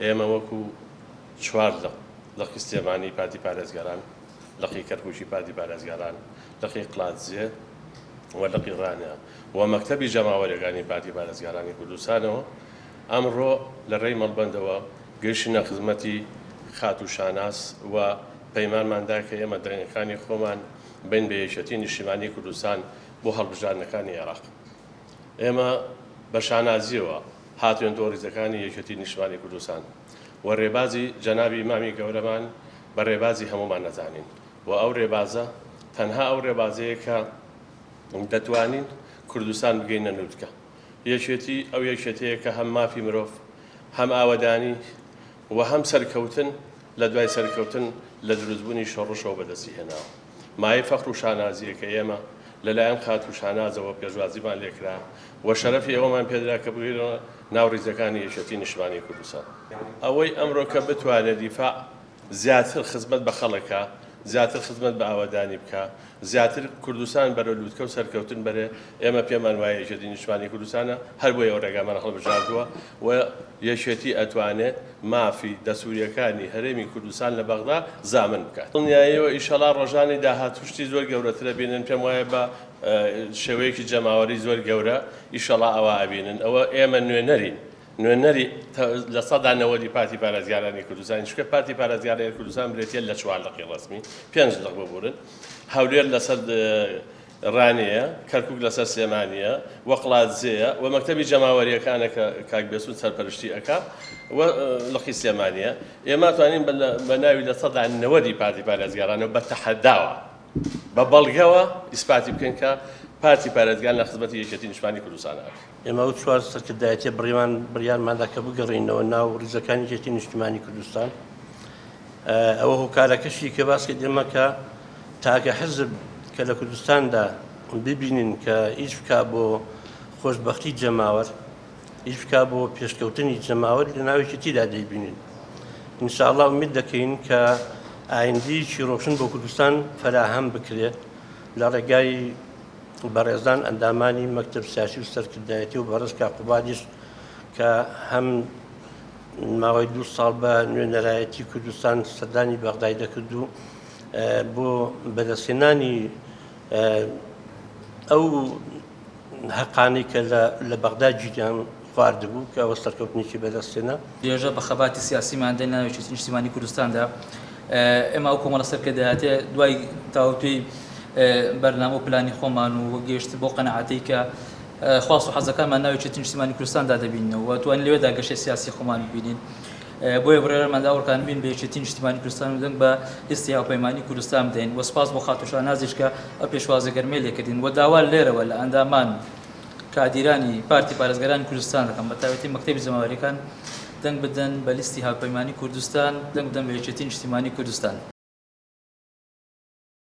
ئێمە وەکو چوار لق، لقی سلێمانی پارتی پارێزگاران، لقی کەرکوکی پارتی پارێزگاران، لقی قڵادزێ و لقی ڕانیە و مەکتەبی جەماوەریەکانی پارتی پارێزگارانی کوردستانەوە ئەمڕۆ لە ڕێی مەڵبەندەوە گەیشتینە خزمەتی خاتوو شاناز و پەیمانمان دا کە ئێمە دەنگەکانی خۆمان بەین بە یەکێتی نیشتیمانی کوردستان بۆ هەڵبژاردنەکانی عێراق. ئێمە بە شانازیەوە هاتوێنتەوە ڕیزەکانی یەکێتی نیشتمانی کوردستان و رێبازی جەنابی مامی گەورەمان بە رێبازی هەموومان ئەزانین و ئەو رێبازە تەنها ئەو رێبازەیە کە دەتوانین کوردستان بگەینە لوتکە. یەکێتی ئەو یەکێتەیە کە هەم مافی مرۆڤ، هەم ئاوەدانی و هەم سەرکەوتن لە دوای سەرکەوتن لە دروستبوونی شۆڕشەوە بەدەستی هێناوە. مایەی فەخر و شانازییە کە ئێمە لەلایەن خاتوو شانازەوە پێشوازیمان لێکرا و شەرەفی ئەوەمان پێدرا کە بگەینە ناو ڕیزەکانی یەکێتی نیشتمانیی کوردستان. ئەوەی ئەمڕۆ کە بتوانێ دیفاع زیاتر خزمەت بە خەڵک کا، زیاتر خزمەت بە ئاوەدانی بکا، زیاتر کوردستان بەرەو لوتکە و سەرکەوتن بەرێ، ئێمە پێمان وایە یەکێتی نیشتمانی کوردستانە، هەر بۆیە ئەو ڕێگامان هەڵبژاردووە و یەکێتی ئەتوانێ مافی دەستوورییەکانی هەرێمی کوردستان لە بەغدا زامن بکات. دڵنیایەوە ئیشەڵا ڕۆژانی داهاتوو شتی زۆر گەورەتر ئەبینن، پێم وایە بە شێوەیەکی جەماوەری زۆر گەورە ئیشەڵا ئەوە ئەبینن، ئەوە ئێمە نوێنەرین، نوێنەری 90% ی پارتی پارێزگارانی کوردستانین، چونکە پارتی پارێزگارانی کوردستان برێتیە لە چوار لقی ڕەسمی، پێنج لق ببورن، هەولێر لەسەر ڕانیەیە، کەرکوک لەسەر سلێمانیە و قڵادزێیە و مەکتەبی جەماوەریەکانە کە کاک بێسون سەرپەرشتی ئەکا و لقی سلێمانیە. ئێمە توانین بە ناوی 90% ی پارتی پارێزگارانەوە بە تەحەداوە بە بەڵگەوە ئیسپاتی بکەین کە پارتی پارێزگار لە خزمەتی یەکێتی نیشتمانی کوردستان ئەکا. ئێمە ئەو چوار سەرکردایەتیە بڕیمان بڕیارماندا کە بگەڕێینەوە ناو ڕیزەکانی یەکێتی نیشتمانی کوردستان. ئەوە هۆکارەکەشی کە باس کرد ئێمە کە تاکە حزب کە لە کوردستاندا ببینین کە ئیش بکا بۆ خۆشببختی جەماوەر ئیش بکا بۆ پێشکەوتنی جەماوەر لە ناوێکی تیدا دەیبینین ئینشاءاللە ئومید دەکەین کە ئایندەیەکی ڕۆشن بۆ کوردستان فەراهەم بکرێت لە ڕێگای بەڕێزان ئەندامانی مەکتەب سیاسی و سەرکردایەتی و بەڕێز کاک قوبادیش کە هەم ماوەی دوو ساڵ بە نوێنەرایەتی کوردستان سەردانی بەغدای دەکرد و بۆ بەدەستهێنانی ئەو هەقانەی کە لە بەغدا گیریان خواردبوو کە ئەوە سەرکەوتنێکی بەدەستهێنا. درێژە بە خەباتی سیاسیمان دەین لەناو یەکێتی نیشتیمانی کوردستاندا. ئێمە ئەو کۆمەڵە سەرکردایەتیە دوای تاوتوێی بەرنامە و پلانی خۆمان و گەیشتن بەو قەناعەتەی کە خواست و حەزەکانمان ناو یەکێتی نیشتیمانی کوردستاندا دەبینەوە و توانین لەوێدا گەشەی سیاسی خۆمان ببینین. بۆیە بڕیارمان دا ئەوڕکان بین بە یەکێتی نیشتیمانی کوردستان و دەنگ بە لیستی هاوپەیمانی کوردستان بدەین و سپاس بۆ خاتوو شانازیش کە ئەو پێشوازی گەرمەی لێکردین و داوا لێرەوە لە ئەندامان و کادیرانی پارتی پارێزگارانی کوردستان دەکەم بە تایبەتی مەکتەبی جەماوەریەکان دەنگ بدەن بە لیستی هاوپەیمانی کوردستان دەنگ بدەن بە یەکێتی نیشتیمانی کوردستان.